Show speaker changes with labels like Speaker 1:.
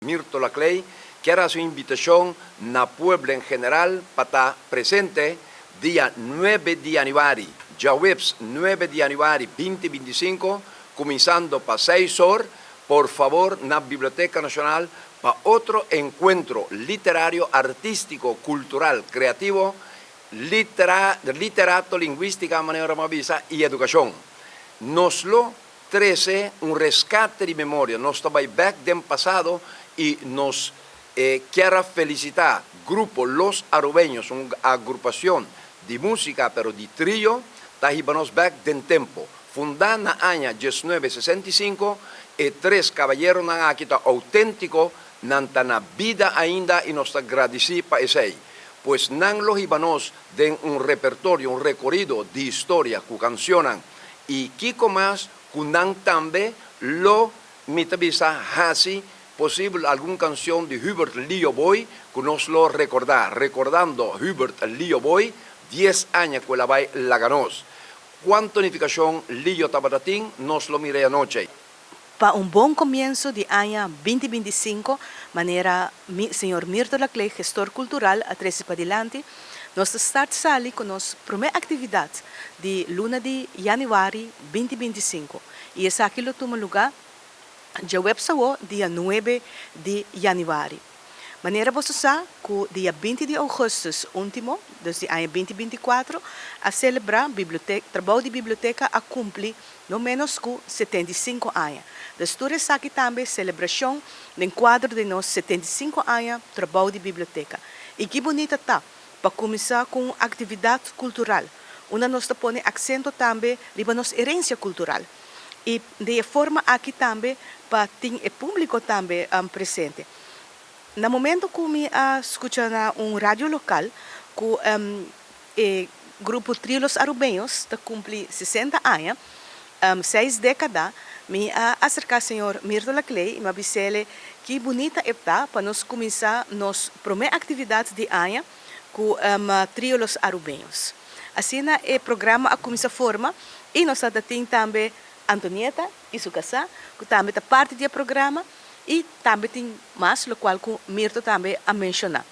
Speaker 1: Mirto Laclay kier haci un invitacion na pueblo en general pa ta presente dia 9 di januari, diahuebs 9 di januari 2025, cuminsando pa 6 or, por fabor, na Biblioteca Nacional pa otro encuentro literario, artistico, cultural, creativo, literato, linguistica, manera m'a bisa, y educacion. Nos lo trece un rescate di memoria, nos ta bay back den pasado y nos kier felicita Grupo Los Arubeños, un agrupacion di musica, pero di trio, ta hiba nos back den tempo. Funda na aña 1965, e tres caballeronan aki ta autentico, nan ta na bida ainda y nos ta gradici pa esey. Pues nan lo hiba nos den un repertorio, un recorido di historia cu cancionnan y kico mas cu nan tambe lo mi ta bisa haci posibel algun cancion di Hubert Lio Boy cu nos lo recorda, recordando Hubert Lio Boy, 10 aña cu el a bay laga nos. Cuanto nificacion Lio tabata tin, nos lo mira anochi.
Speaker 2: Pa un bon comienso di aña 2025, manera señor Mirto Laclay, gestor cultural, a trece padilanti, nos ta start sali cu nos prome actividad di luna di januari 2025. Y esaki lo tuma lugar diahuebs awo, dia 9 di januari. Manera bo sa cu dia 20 di augustus ultimo, dus di aña 2024, a celebra biblioteca, trabou di biblioteca a cumpli no menos cu 75 aña. Dus tur esaki tambe celebracion den cuadro di nos 75 aña trabou di biblioteca. Y ki bunita ta pa cuminsa cu actividad cultural, unda nos ta pone acento tambe riba nos herencia cultural. Y di forma aki tambe pa tin e publico tambe presente. Na momento cu mi a scucha na un radio local cu e grupo Trio Los Arubeños ta cumpli 60 aña, 6 decada, mi a acerca señor Mirto Laclay y m'a bis'ele ki bunita ta pa nos cuminsa nos prome actividad di aña cu Trio Los Arubeños. Asina e programa a cuminsa forma y nos tin tambe Antonieta y su casa, cu tambe ta parti di e programa y tambe tin mas, locual cu Mirto tambe a menciona.